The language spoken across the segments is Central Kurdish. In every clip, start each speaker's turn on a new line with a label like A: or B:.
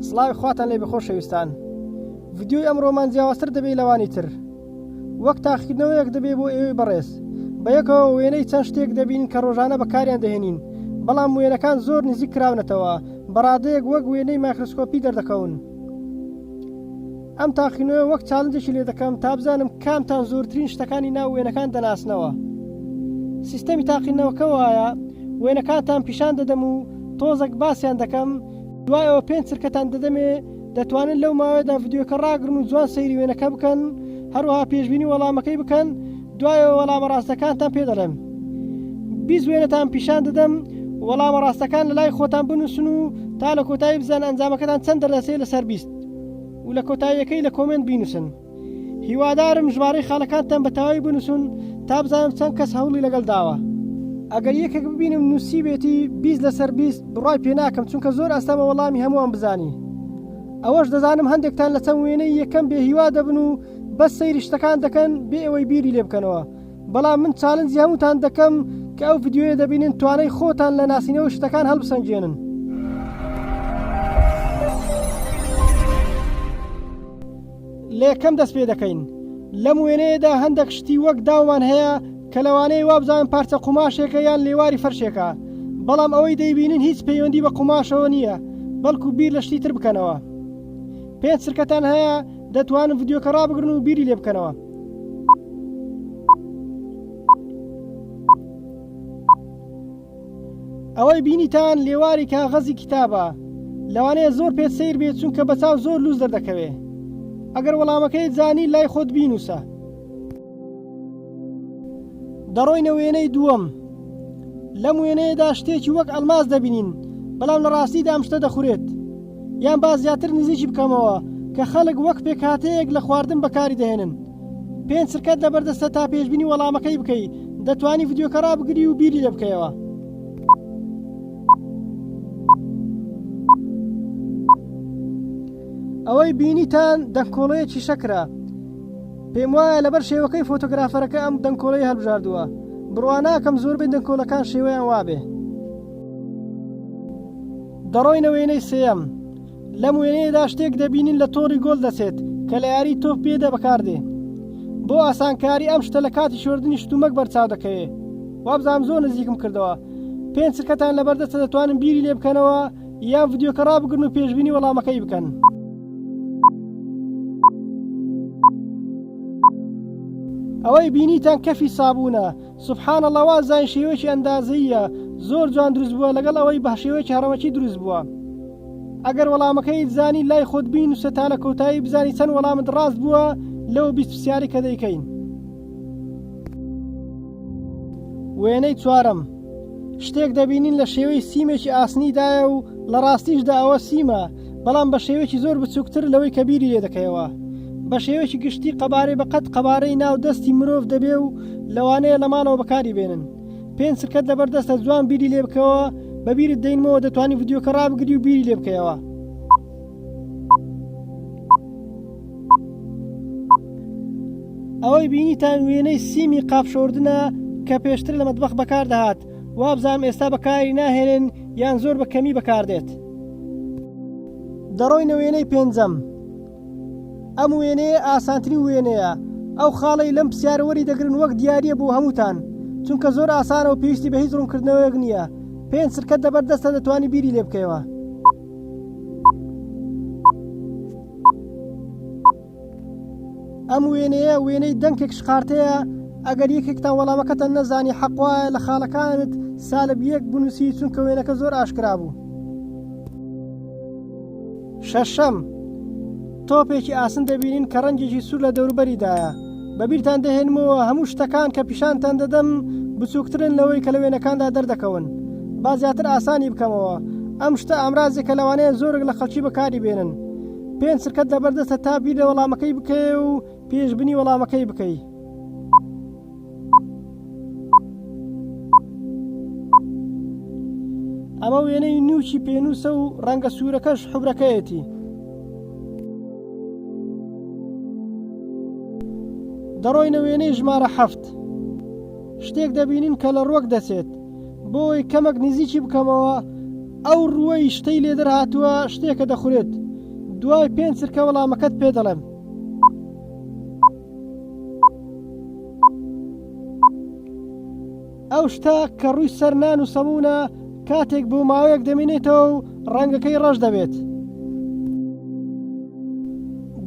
A: سڵاوی خواتان لێبێ خۆشەویستان ڤیدیۆی ئەمڕۆمان جیاوازتر دەبێ لەوانی تر وەک تاقیکردنەوەیەک دەبێ بۆ ئێوەی بەڕێز بەیەکەوە وێنەی چەند شتێک دەبین کە ڕۆژانە بەکاریان دەهێنین بەڵام وێنەکان زۆر نزیک کراونەتەوە بەڕادەیەک وەک وێنەی مایکرۆسکۆپی دەردەکەون ئەم تاقینەوە وەک challenge ێکی لێ دەکەم تا بزانم کامتان زۆرترین شتەکانی ناو وێنەکان دەناسنەوە. سیستەمی تاقینەوەکە وایە وێنەکانتان پیشان دەدەم و تۆزەک باسیان دەکەم دوای ئەوە پێنج چرکەتان دەدەمێ دەتوانن لەو ماوەیەدا ڤیدیۆکە ڕاگرن و جوان سەیری وێنەکە بکەن هەروەها پێشبینی وەڵامەکەی بکەن دوای ئەوە وەڵامە ڕاستەکانتان پێ دەڵێم 20 وێنەتان پیشان دەدەم وەڵامە ڕاستەکان لە لای خۆتان بنووسن و تا لە کۆتایی بزان ئەنجامەکەتان چەند دەردەچێت لەسەر 20 و لە کۆتاییەکەی لە comment بینوسن هیوادارم ژمارەی خاڵەکانتان بە تەواوی بنوسن تا بزانم چەند کەس هەوڵی لەگەڵ داوە ئەگەر یەکێک ببینم نووسیبێتی 20 لەسەر 20 بڕای پێ ناکەم چونکە زۆر ئەستەمە وەڵامی هەمووان بزانی ئەوەش دەزانم هەندێکتان لە چەند وێنەی یەکەم بێ هیوا دەبن و بەس سەیری شتەکان دەکەن بێ ئەوەی بیری لێ بکەنەوە بەڵام من challenge ی هەمووتان دەکەم کە ئەو ڤیدیۆیە دەبینن توانای خۆتان لە ناسینەوەی شتەکان هەڵبسەنگێنن. لە یەکەم دەست پێ دەکەین لەم وێنەیەدا هەندێک شتی وەک داومان هەیە کە لەوانەیە وابزانن پارچە قوماشێکە یان لێواری فەرشێکە بەڵام ئەوەی دەیبینن هیچ پەیوەندی بە قوماشەوە نییە بەڵکو بیر لە شتی تر بکەنەوە پێنج چرکەتان هەیە دەتوانن ڤیدیۆکە ڕابگرن و بیری لێ بکەنەوە. ئەوەی بینیتان لێواری کاغەزی کیتابە لەوانەیە زۆر پێت سەیر بێت چونکە بە چاو زۆر لوس دەردەکەوێ ئەگەر وەڵامەکەی زانی لای خۆت بینوسە دەڕۆینە وێنەی دووەم لەم وێنەیەدا شتێکی وەک ئەلماس دەبینین بەڵام لە ڕاستیدا ئەم شتە دەخورێت یان با زیاتر نزیکی بکەمەوە کە خەڵک وەک پێکهاتەیەک لە خواردن بەکاری دەهێنن پێنج چرکەت لەبەردەستە تا پێشبینی وەڵامەکەی بکەی دەتوانی ڤیدیۆکە ڕابگری و بیری لێ بکەیەوە. ئەوەی بینیتان دەنکۆڵەیەکی شەکرە پێم وایە لەبەر شێوەکەی فۆتۆگرافەرەکە ئەم دەنکۆڵەی هەڵبژاردووە بڕوا ناکەم زۆربەی دەنکۆڵەکان شێوەیان وابێ دەڕۆینە وێنەی سێیەم لەم وێنەیەدا شتێک دەبینین لە تۆڕی گۆڵ دەچێت کە لە یاری تۆپ پێدا بەکاردێ بۆ ئاسانکاری ئەم شتە لە کاتی شۆردنی شتومەک بەرچاو دەکەوێ وابزانم زۆر نزیکم کردەوە پێنج چرکەتان لەبەردەستە دەتوانن بیری لێ بکەنەوە یان ڤیدیۆکە ڕابگرن و پێشبینی وەڵامەکەی بکەن. ئەوەی بینیتان کەفی سابوونە سبحان اللە وازانین شێوەیەکی ئەندازەییە زۆر جوان دروست بووە لەگەڵ ئەوەی بە شێوەیەکی هەڕەمەکی دروست بووە ئەگەر وەڵامەکەیت زانی لای خۆت بینوسە تا لە کۆتایی بزانی چەند وەڵامت ڕاست بووە لەو 20 پرسیاری کە دەیکەین وێنەی چوارەم شتێک دەبینین لە شێوەی سیمێکی ئاسنیدایە و لە ڕاستیشدا ئەوە سیمە بەڵام بە شێوەیەکی زۆر بچووکتر لەوەی کە بیری لێ دەکەیەوە. بە شێوەیەکی گشتی قەبارەی بە قەد قەبارەی ناو دەستی مرۆڤ دەبێ و لەوانەیە لە ماڵەوە بەکاری بێنن. پێنج چرکەت لەبەر دەستە جوان بیری لێ بکەوە، بە بیرت دەینمەوە دەتوانی ڤیدیۆکە ڕابگری و بیری لێ بکەیەوە. ئەوەی بینیتان وێنەی سیمی قاپ شۆردنە کە پێشتر لە مەتبەخ بەکار دەهات، وابزانم ئێستا بەکاری ناهێنن یان زۆر بە کەمی بەکاردێت. دەڕۆینە وێنەی پێنجەم. ئەم وێنەیە ئاسانترین وێنەیە، ئەو خاڵەی لەم پرسیارە وەری دەگرن وەک دیارییە بۆ هەمووتان، چونکە زۆر ئاسانە و پێویستی بە هیچ ڕوونکردنەوەیەک نییە، پێنج چرکەت لەبەر دەستە دەتوانی بیری لێ بکەیەوە. ئەم وێنەیە وێنەی دەنکێک شقارتەیە، ئەگەر یەکێکتان وەڵامەکەتان نەزانی حەق وایە لە خاڵەکانت سالب یەک بنووسی چونکە وێنەکە زۆر ئاشکرا بوو. شەشەم، تۆپێکی ئاسن دەبینین کە ڕەنگێکی سوور لە دەوروبەریدایە، بەبیرتان دەهێنمەوە هەموو شتەکان کە پیشانتان دەدەم بچووکترن لەوەی کە لە وێنەکاندا دەردەکەون. با زیاتر ئاسانی بکەمەوە، ئەم شتە ئامرازێکە لەوانەیە زۆرێک لە خەڵکی بەکاری بێنن. پێنج چرکەت لەبەردەستە تا بیر لە وەڵامەکەی بکەی و پێشبینی وەڵامەکەی بکەی. ئەمە وێنەی نووکی پێنووسە و ڕەنگە سوورەکەش حوبرەکەیەتی. دەڕۆینە وێنەی ژمارە حەفت. شتێک دەبینین کە لە ڕوەک دەچێت. بۆی کەمەک نزیکی بکەمەوە ئەو ڕووەی شتەی لێ دەرهاتووە شتێکە دەخورێت. دوای پێنج چرکە وەڵامەکەت پێ دەڵێم. ئەو شتە کە ڕووی سەر نان و سەمونە کاتێک بۆ ماوەیەک دەمێنێتەوە و ڕەنگەکەی ڕەش دەبێت.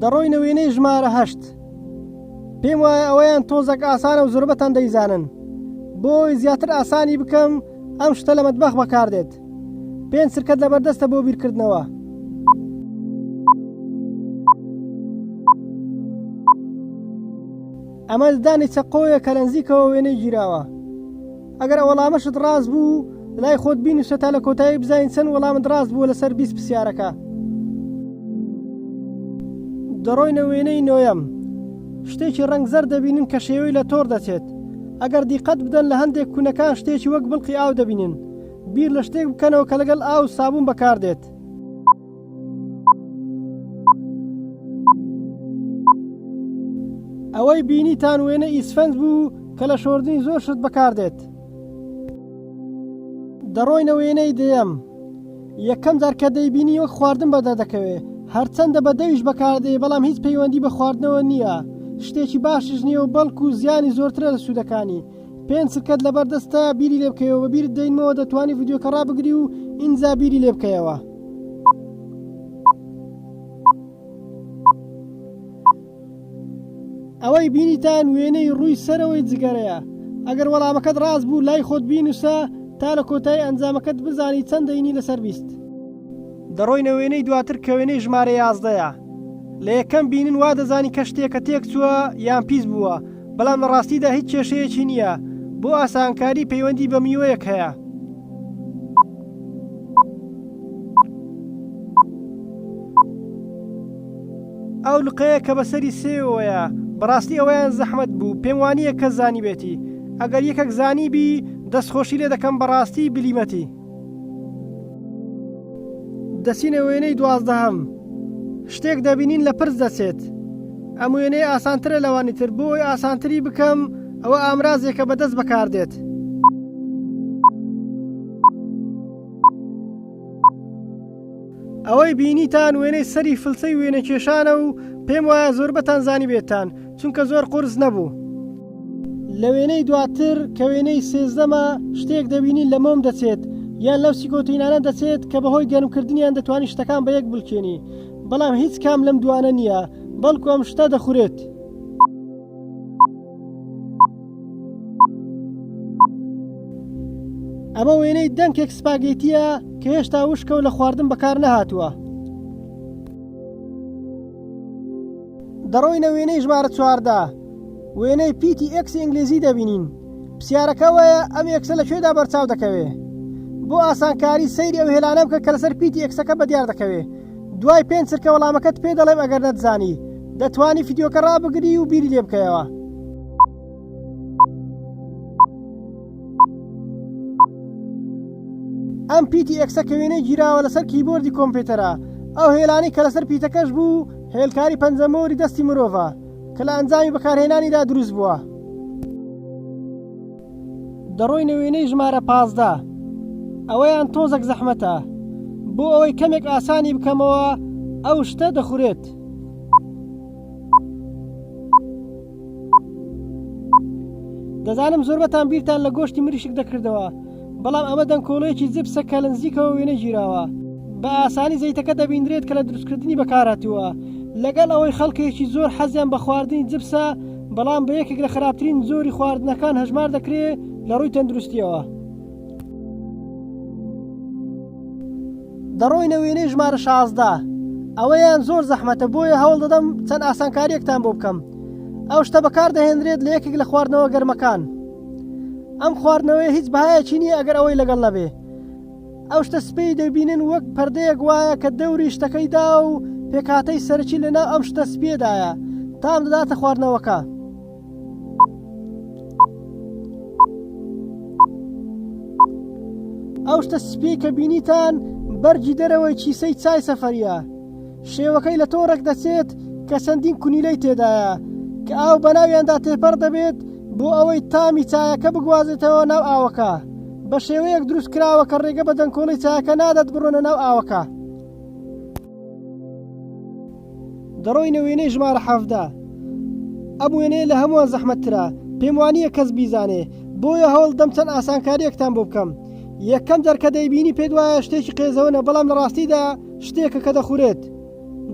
A: دەڕۆینە وێنەی ژمارە هەشت. پێم وایە ئەوەیان تۆزەک ئاسانە و زۆربەتان دەیزانن. بۆ ئەوەی زیاتر ئاسانی بکەم ئەم شتە لە مەتبەخ بەکاردێت. پێنج چرکەت لەبەردەستە بۆ بیرکردنەوە. ئەمە ددانی چەقۆیە کە لە نزیکەوە وێنەی گیراوە. ئەگەر وەڵامەشت ڕاست بوو لای خۆت بینوسە تا لە کۆتایی بزانین چەند وەڵامت ڕاست بووە لەسەر 20 پرسیارەکە. دەڕۆینە وێنەی نۆیەم. شتێکی ڕەنگ زەرد دەبینن کە شێوەی لە تۆڕ دەچێت. ئەگەر دیقەت بدەن لە هەندێک کونەکان شتێکی وەک بڵقی ئاو دەبینن. بیر لە شتێک بکەنەوە کە لەگەڵ ئاو و سابوون بەکاردێت. ئەوەی بینیتان وێنە ئیسفەنج بوو کە لە شۆردنی زۆر شت بەکاردێت. دەڕۆینە وێنەی دەیەم. یەکەم جار کە دەیبینی وەک خواردن بەدەردەکەوێ، هەرچەندە بە دەویش بەکاردێ بەڵام هیچ پەیوەندی بە خواردنەوە نییە، شتێکی باشیش نییە و بەڵکو زیانی زۆرترە لە سوودەکانی. پێنج چرکەت لەبەر دەستە بیری لێ بکەیەوە بە بیرت دەینمەوە دەتوانی ڤیدیۆکە ڕابگری و ئینجا بیری لێ بکەیەوە. ئەوەی بینیتان وێنەی ڕووی سەرەوەی جگەرەیە ئەگەر وەڵامەکەت ڕاست بوو لای خۆت بینوسە تا لە کۆتایی ئەنجامەکەت بزانی چەند دەینی لەسەر 20. دەڕۆینە وێنەی دواتر کە وێنەی ژمارە یازدەیە. لە یەکەم بینین وا دەزانی کە شتێکە تێکچووە یان پیس بووە، بەڵام لە ڕاستیدا هیچ کێشەیەکی نییە، بۆ ئاسانکاری پەیوەندی بە میوەیەک هەیە. ئەو لقەیە کە بەسەری سێوەوەیە، بەڕاستی ئەوەیان زەحمەت بوو، پێم وانییە کەس زانیبێتی، ئەگەر یەکێک زانیبی دەستخۆشی لێ دەکەم بەڕاستی بلیمەتی. دەچینە وێنەی دوازدەهەم شتێک دەبینین لە پرس دەچێت ئەم وێنەی ئاسانترە لەوانی تر بۆی ئاسانتری بکەم ئەوە ئامرازێکە بەدەست بەکاردێت. ئەوەی بینیتان وێنەی سەری فلچەی وێنەکێشانە و پێم وایە زۆربەتان زانیبێتان چونکە زۆر قورس نەبوو. لە وێنەی دواتر کە وێنەی سێزدەمە شتێک دەبینین لە مۆم دەچێت یان لەو سیکۆتینانە دەچێت کە بەهۆی گەرمکردنیان دەتوانی شتەکان بە یەک بلکێنی بەڵام هیچ کام لەم دوانە نییە بەڵکو ئەم شتە دەخورێت. ئەمە وێنەی دەنکێک سپاگێتییە کە هێشتا وشکە و لە خواردن بەکار نەهاتووە. دەڕۆینە وێنەی ژمارە 14 وێنەی پیتی ئێکسی ئینگلیزی دەبینین پرسیارەکە ئەوەیە ئەم ئێکسە لە کوێدا بەرچاو دەکەوێ بۆ ئاسانکاری سەیری ئەو هێلانە بکە کە لەسەر پیتی ئێکسەکە بەدیار دەکەوێ دوای پێنج چرکە وەڵامەکەت پێ دەڵێم ئەگەر نەتزانی دەتوانی فیدیۆکە ڕابگری و بیری لێ بکەیەوە. ئەم پیتی ئێکسە کە وێنەی گیراوە لەسەر کیبۆردی کۆمپیوتەرە ئەو هێلانەی کە لەسەر پیتەکەش بوو هێلکاری پەنجەمۆری دەستی مرۆڤە کە لە ئەنجامی بەکارهێنانیدا دروست بووە. دەڕۆینە وێنەی ژمارە 15 ئەوەیان تۆزەک زەحمەتە بۆ ئەوەی کەمێک ئاسانی بکەمەوە ئەو شتە دەخورێت. دەزانم زۆربەتان بیرتان لە گۆشتی مریشک دەکردەوە بەڵام ئەمە دەنکۆڵەیەکی جپسە کە لە نزیکەوە وێنە گیراوە بە ئاسانی زەیتەکە دەبیندرێت کە لە دروستکردنی بەکارهاتووە لەگەڵ ئەوەی خەڵکێکی زۆر حەزیان بە خواردنی جپسە بەڵام بە یەکێک لە خراپترین زۆری خواردنەکان هەژمار دەکرێت لە ڕووی تەندروستیەوە. دەڕۆینە وێنەی ژمارە 16 ئەوەیان زۆر زەحمەتە بۆیە هەوڵ دەدەم چەند ئاسانکاریەکتان بۆ بکەم ئەو شتە بەکار دەهێنرێت لە یەکێک لە خواردنەوە گەرمەکان ئەم خواردنەوەی هیچ بەهایەکی نییە ئەگەر ئەوەی لەگەڵ نەبێ ئەو شتە سپی دەبینن وەک پەردەیەک وایە کە دەوری شتەکەی دا و پێکهاتەی سەرەکی لەناو ئەم شتە سپیەدایە تام دەداتە خواردنەوەکە. ئەو شتە سپیەی کە بینیتان بەرگی دەرەوەی کیسەی چای سەفەریە شێوەکەی لە تۆڕێک دەچێت کە چەندین کونیلەی تێدایە کە ئاو بەناویاندا تێپەڕ دەبێت بۆ ئەوەی تامی چایەکە بگوازێتەوە ناو ئاوەکە بە شێوەیەک دروست کراوە کە ڕێگە بە دەنکۆڵەی چایەکە نادات بڕۆنە ناو ئاوەکە. دەڕۆینە وێنەی ژمارە 17. ئەم وێنەیە لە هەمووان زەحمەتترە، پێم وانییە کەس بیزانێ، بۆیە هەوڵ دەم چەند ئاسانکارییەکتان بۆ بکەم. یەکەم جار کە دەیبینی پێت وایە شتێکی قێزەونە بەڵام لە ڕاستیدا شتێکە کە دەخورێت.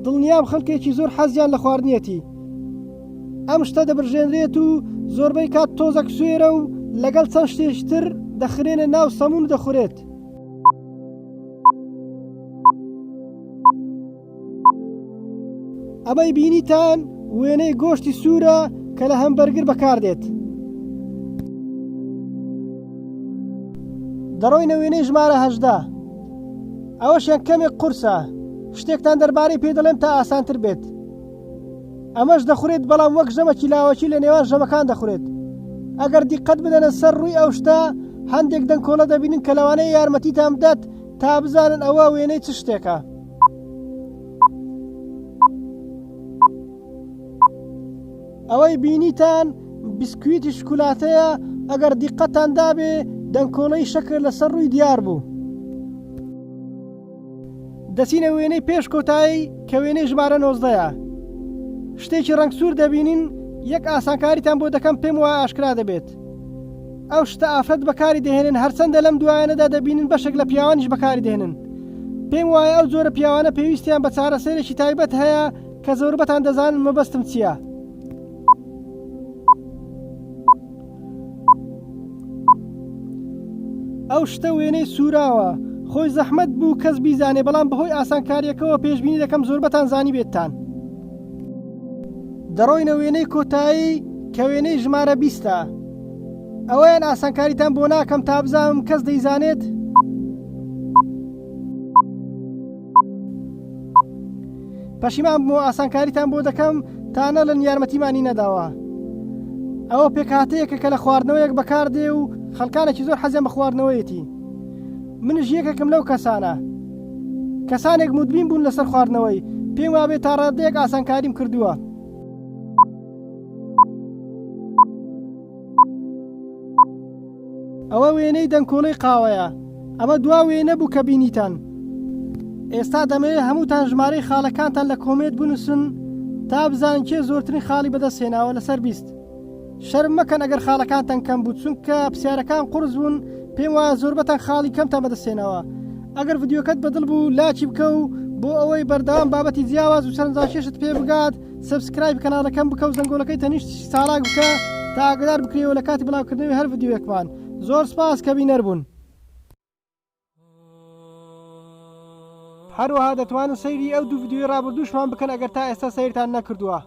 A: دڵنیام خەڵکێکی زۆر حەزیان لە خواردنیەتی. ئەم شتە دەبرژێنرێت و زۆربەی کات تۆزەک سوێرە و لەگەڵ چەند شتێکی تر دەخرێنە ناو سەمون و دەخورێت. ئەمەی بینیتان وێنەی گۆشتی سوورە کە لە هەمبەرگر بەکاردێت. دەڕۆینە وێنەی ژمارە 18. ئەوەشیان کەمێک قورسە. شتێکتان دەربارەی پێ دەڵێم تا ئاسانتر بێت. ئەمەش دەخورێت بەڵام وەک ژەمەکی لاوەکی لە نێوان ژەمەکان دەخورێت. ئەگەر دیقەت بدەنە سەر ڕووی ئەو شتە هەندێک دەنکۆڵە دەبینن کە لەوانەیە یارمەتیتان بدات تا بزانن ئەوە وێنەی چ شتێکە. ئەوەی بینیتان بسکویتی شکولاتەیە ئەگەر دیقەتان دابێ دەنکۆڵەی شەکر لەسەر ڕووی دیار بوو. دەچینە وێنەی پێش کۆتایی کە وێنەی ژمارە نۆزدەیە. شتێکی ڕەنگ سوور دەبینین یەک ئاسانکاریتان بۆ دەکەم پێم وایە ئاشکرا دەبێت. ئەو شتە ئافرەت بەکاری دەهێنن هەرچەندە لەم دوایانەدا دەبینن بەشێک لە پیاوانیش بەکاری دێنن. پێم وایە ئەو جۆرە پیاوانە پێویستیان بە چارەسەرێکی تایبەت هەیە کە زۆربەتان دەزانن مەبەستم چییە. ئەو شتە وێنەی سوراوە خۆی زەحمەت بوو کەس بیزانێ بەڵام بەهۆی ئاسانکاریەکەوە پێشبینی دەکەم زۆربەتان زانیبێتتان. دەڕۆینە وێنەی کۆتایی کە وێنەی ژمارە بیستە. ئەوەیان ئاسانکاریتان بۆ ناکەم تا بزانم کەس دەیزانێت؟ پەشیمان بوومەوە ئاسانکاریتان بۆ دەکەم تا نەڵێن یارمەتیمانی نەداوە. ئەوە پێکهاتەیەکە کە لە خواردنەوەیەک بەکاردێ و خەڵکانێکی زۆر حەزیان بە خواردنەوەیەتی. منیش یەکێکم لەو کەسانە. کەسانێک مودمین بوون لەسەر خواردنەوەی، پێم وابێ تا ڕادەیەک ئاسانکاریم کردووە. ئەوە وێنەی دەنکۆڵەی قاوەیە. ئەمە دوا وێنە بوو کە بینیتان. ئێستا دەمەوێت هەمووتان ژمارەی خاڵەکانتان لە comment بنووسن تا بزانن کێ زۆرترین خاڵی بەدەست هێناوە لەسەر 20. شەرم مەکەن ئەگەر خاڵەکانتان کەم بوو چونکە پرسیارەکان قورس بوون پێم وایە زۆربەتان خاڵی کەمتان بەدەست هێناوە. ئەگەر ڤیدیۆکەت بەدڵ بوو لاکی بکە و بۆ ئەوەی بەردەوام بابەتی جیاواز و سەرنجڕاکێشت پێ بگات subscribe کەناڵەکەم بکە و زەنگۆڵەکەی تەنیشت چالاک بکە تا ئاگادار بکرێەوە لە کاتی بڵاوکردنەوەی هەر ڤیدیۆیەکمان. زۆر سپاس کە بینەر بوون. هەروەها دەتوانن سەیری ئەو دوو ڤیدیۆی ڕابردووشمان بکەن ئەگەر تا ئێستا سەیرتان نەکردووە.